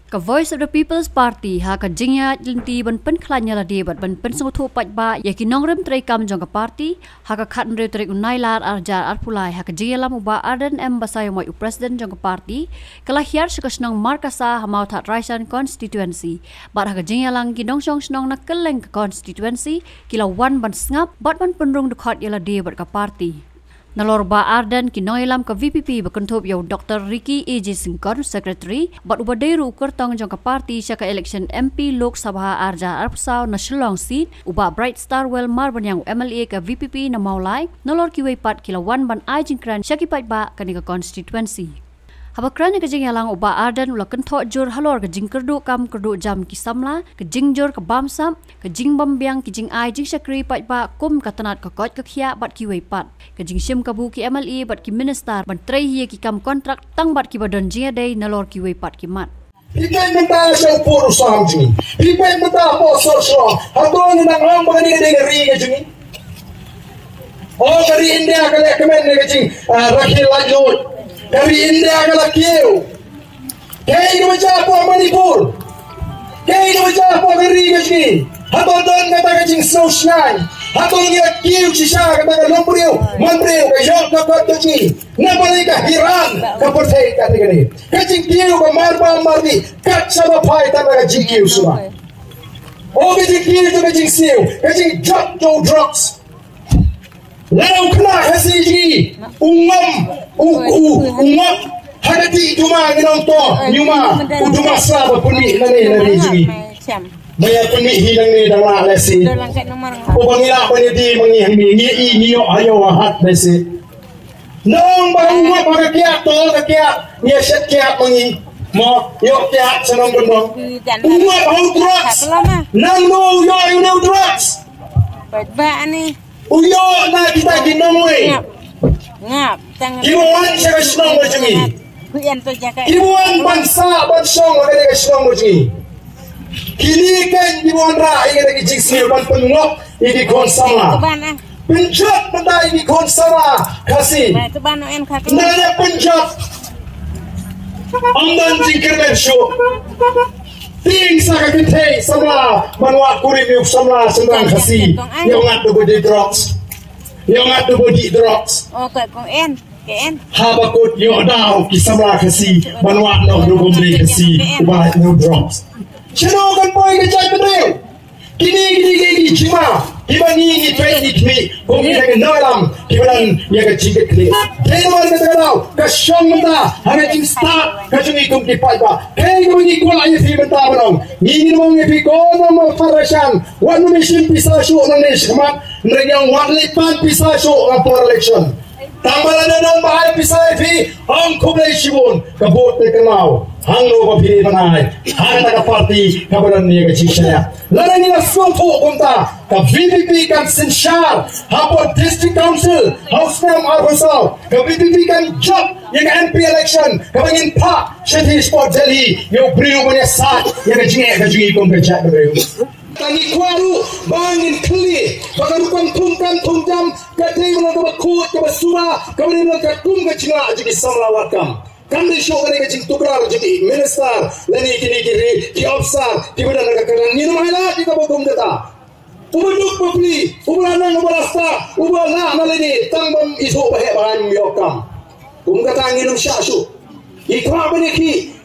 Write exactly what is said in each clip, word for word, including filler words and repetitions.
Ka Voice of the People's Party ha ka jingïaid lynti ban pynkhlaiñ ïa lade bad ban pynsngewthuh paidbah ïa ki nongrim treikam jong ka party, ha ka khathynriew tarik u Nailar arhajar arphew lai ha ka jingïalam u Bah Ardent M Basaiawmoit, u president jong ka party, ka la hiar sha ka shnong Markasa ha Mawthadraishan constituency. Bad ha ka jingïalang ki nongshong shnong na kylleng ka constituency ki la wan ban sngap bad ban pynrung dkhot ïa lade bad ka party. Nalor Bah Ardent, ki nongïalam ka V P P ba kynthup ïa u Doctor Ricky A J Syngkon, secretary, bad uba dei ruh u kyrtong jong ka party sha ka election M P Lok Sabha arhajar arphew saw na Shillong seat, u Bah Bright Starwell Marbaniang, u M L A ka V P P na Mawlai, nalor kiwei pat ki la wan ban ai jingkren sha ki paidbah kane ka constituency. Haba kren ha ka jingïalang, u Bah Ardent u la kynthoh jur halor ka jingkyrduh kam kyrduh jam ki samla, ka jingjur ka bamsap, ka jingbymbiang ki jingai jingshakri paidbah kum ka tnat ka koit ka khiah bad kiwei pat, ka jingshim kabu ki M L A bad ki minister ban trei hi ïa ki kam kontrak tang bad kiba don jingïadei nalor kiwei pat ki mat. Phi peit mynta sha u pud u sam jong ngi. Phi peit mynta hapoh sor shnong. Hato ngi nang ong ba kane ka dei ka ri ka jong ngi? O, ka ri India ka leh kmen ïa ka jing, ah, rakhe laitluid. Ka ri India ka la kiew. Kaei kaba jia hapoh Manipur? Kaei kaba jia hapoh ka ri ka jong ngi? Hato don kata ka jingsngew shngaiñ? Hato ngi la kiew shisha kata ka longbriew manbriew ka ïoh ka kot ka jong ngi? Namar ka hiran ka pyrthei kane kane. Ka jingkiew ka mar bam mar dih kat shaba phai tang ka jingkiew shuwa. O, ka jingkiew jong ka jingsniew, ka jingjot jong u drugs. Lada u khynnah Khasi jong ngi u ngam, u, u, u ngam ha ka dih duma, ngi ong to, ñiuma u duma sla ba pynmih nangne na ri jong ngi. Ba ïa pynmih hi nangne dang lah lehse. Uba ngi lah ban ïadie ma ngi hangne, ngi i ngi ïoh ha ïoh ha hat lehse. Nang ba u ngam ha ka kiad, to ka kiad, ngi ïa shet kiad ma ngi. Mo, ïoh kiad sha nongkyndong. U ngam ha u drugs. Nangno u ïoh ïa u drugs? Ba ani. U ïoh na kita ki nongwei. Ngap. Ngap. Tang. Kiba wan sha ka shnong ka jong ngi. Kiba wan ban sah ban shong ha kane ka shnong ka jong ngi. Kine keiñ kiba wanrah ïa kane ka jingsniew ban pynngop ïa ki khun samla. Pynjot mynta ïa ki khun samla Khasi. Nangta pynjot. Ym don jingkyrmen shuh. Tieng sa ka kynthei samla ban wad kurim ïa u samla shynrang Khasi. Ïa u ngat da ba dih drugs. Ïa u ngat da ba dih drugs. Haba kut ïoh daw ki samla Khasi ban wad noh da ba dih Khasi uba lait noh drugs. Shano kan poi ka jaitbynriew? Kine kine kine ki jingma kiba ngi ngi peit ngi khmih kum ki nongïalam kiba don ïa ka jingkitkhlieh. Dei namar kata ka daw ka shong mynta ha ka jingstad ka jong ngi kum ki paidbah. Kaei kaba ngi kwah ïa phi mynta ban ong, ngi ngin ong ïa phi ko Mawthadraishan, wat nym shim pisa shuh nangne shakhmat, hynrei ngi ong wat leit pan pisa shuh ha por election. Tang ba lada don ba ai pisa ïa phi, ong khublei shibun, ka vote te kynmaw hangno ba phi dei ban ai, ha kata ka party kaba don ïa ka jingshaniah. Lada ngi la sngewthuh kumta, ka V P P kan synshar hapoh District Council ha u snem arphew saw, ka V P P kan jop ïa ka M P election kaba ngin phah shathie shapoh Delhi ïa u briew ban ïasaid ïa ka jingeh ka jong ngi kum ka jaitbynriew. Tang ngi kwah ruh ba ngin khlieh ba ka rukom thung kan thung jam ka dei ban long kaba khuid, kaba sura, kaba dei ban long katkum ka jinglah jong ki samla wad kam. Kam dei shuh ka dei ka jingtuklar jong ki minister lane kine ki ri, ki officer kiba don ha ka kyrdan. Ngin ym ailad ïa kaba kum kata. Uba duk bapli, uba la nang, uba la stad, uba lah na lade, tang bym ithuh ba heh ba haiñ ym ïoh kam. Kum kata ngin ym shah shuh. Ngi kwah ban ïakhih.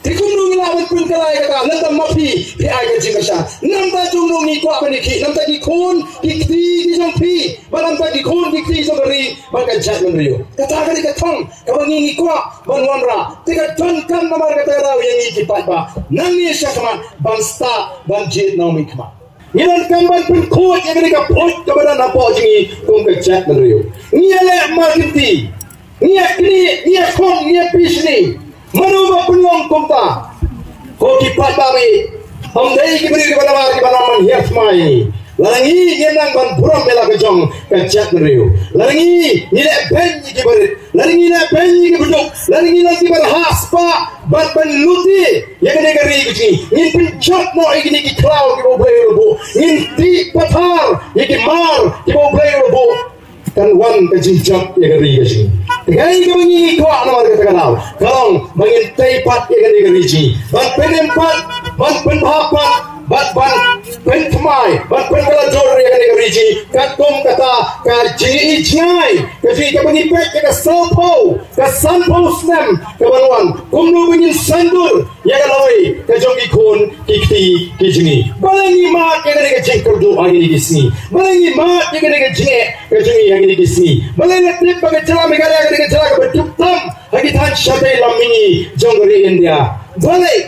Te kumno ngi lah ban pynkylla ïa kata, lada ma phi phi ai ka jingkyrshan? Namar ta jong ngi kwah ban ïakhih, namar ta ki khun ki kti ki jong phi, bad namar ta ki khun ki kti jong ka ri bad ka jaitbynriew. Kata ka dei ka thong kaba ngi ngi kwah ban wanrah. Te ka donkam namar kata ka daw ïa ngi ki paidbah nangne shakhmat ban stad ban jied nongmihkhmat. Ngi donkam ban pynkhuid ïa kane ka phuid kaba don hapoh jong ngi kum ka jaitbynriew. Ngi ïaleh markynti, ngi ïaknieh, ngi ïakhun, ngi ïapishni. Mano ba pynlong kumta? Ko ki paidbah, ym dei ki briew kiba nabar kiba nang ban hiar thma ïa ngi. Lada ngi ngim nang ban burom ïa la ka jong ka jaitbynriew, lada ngi ngi leh beiñ ïa ki barit, lada ngi leh beiñ ïa ki baduk, lada ngi long kiba rhah spah ban ban lute ïa kane ka ri ka jong ngi, ngin pynjot noh ïa kine ki khlaw kiba U Blei u la buh. Ngin tih pathar ïa ki mar kiba U Blei u la buh. kan wan ka jingjop ïa ka ri ka jong ngi. Kaei kaba ngi kwah namar kata ka daw ka long ba ngin tei pat ïa kane ka ri jong ngi, ban pynim pat, ban pynbha pat, ban ban pynthymmai, ban pynkylla jur ïa kane ka ri jong ngi. Katkum kata ka jingïohi jngai ka jong ngi kaba ngi peit ïa ka sawphew, ka sanphew snem kaban wan, kumno ba ngin sngewthuh ïa ka lawei ka jong ki khun ki kti ki jong ngi. Balei ngi mad ïa kane ka jingkyrduh ha kine ki sngi? Balei ngi mad ïa kane ka jingeh ka jong ngi ha kine ki sngi? Balei la tip ba ka jylla Meghalaya ka dei ka jylla kaba duk tam ha ki thaiñ shatei lam mihngi jong ka ri India? Balei,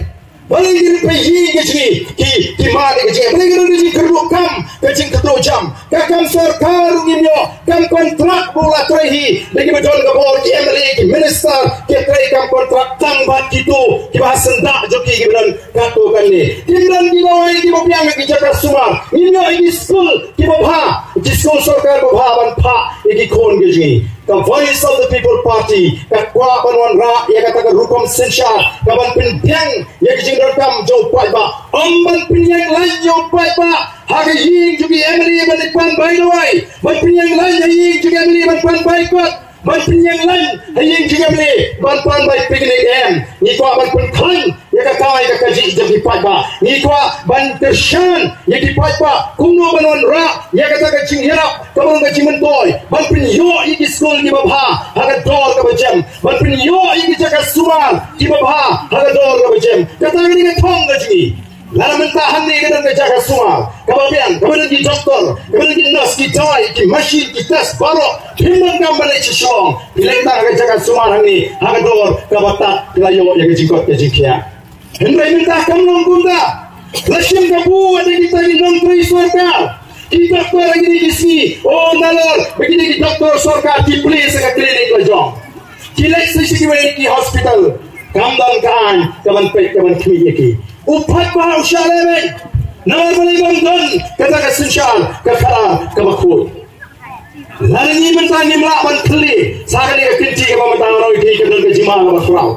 balei ngi rit ba ïing ka jong ngi ki, ki mad ïa ka jingeh? Balei ngi rit ba ka jingkyrduh kam, ka jingkyrduh jam? Ka kam sorkar ruh ngim ïoh, kam kontrak ba u la trei hi da kiba don ka bor, ki M L A, ki minister, ki trei kam kontrak tang bad kito kiba ha syndah jong ki kiba don katto katne. Kim don ki dawai kiba biang ha ki jaka sumar, ngim ïoh ïa ki skul kiba bha, ki skul sorkar ba bha ban phah ïa ki khun ki jong ngi. Ka Voice of the People Party ka kwah ban wanrah ïa kata ka rukom synshar kaban pynbiang ïa ki jingdonkam jong u paidbah, ym ban pynïeng lain ïa u paidbah ha ka ïing jong ki M L A ban pan bai dawai, ban pynïeng lain ha ïing jong ki M L A ban pan bai kot, ban pynïeng lain ha ïing jong ki M L A ban pan bai picnic. Em, ngi kwah ban pynkhlaiñ ïa ka kai ka kajih jong ki paidbah. Ngi kwah ban kyrshan ïa ki paidbah kumno ban wanrah ïa kata ka jingïarap kaba long ka jingmyntoi, ban pynïoh ïa ki skul kiba bha ha ka dor kaba jem, ban pynïoh ïa ki jaka sumar kiba bha ha ka dor kaba jem. Kata ka dei ka thong ka jong ngi. Lada mynta hangne ka don ka jaka sumar kaba biang, kaba don ki doktor, kaba don ki nurse, ki dawai, ki machine, ki test baroh, phim donkam ban leit sha Shillong, phi leit tang ha ka jaka sumar hangne ha ka dor kaba tad, phi la ïoh ïa ka jingkoit ka jingkhiah. Hynrei mynta kam long kumta. La shim kabu da kita ki nongtrei sorkar, ki doktor ha kine ki sngi. Oh, nalor ba kine ki doktor sorkar ki plie sa ka klinik la jong, ki leit sa sha kiwei ki hospital, kam don ka aiñ kaban peit kaban khmih ïa ki. U paidbah u shah lehbeiñ namar balei? Bym don kata ka synshar, ka khadar kaba khuid. Lada ngi mynta ngim lah ban plie sa kane ka kynti kaba mynta, nga ong ïa phi ka don ka jingma kaba khraw.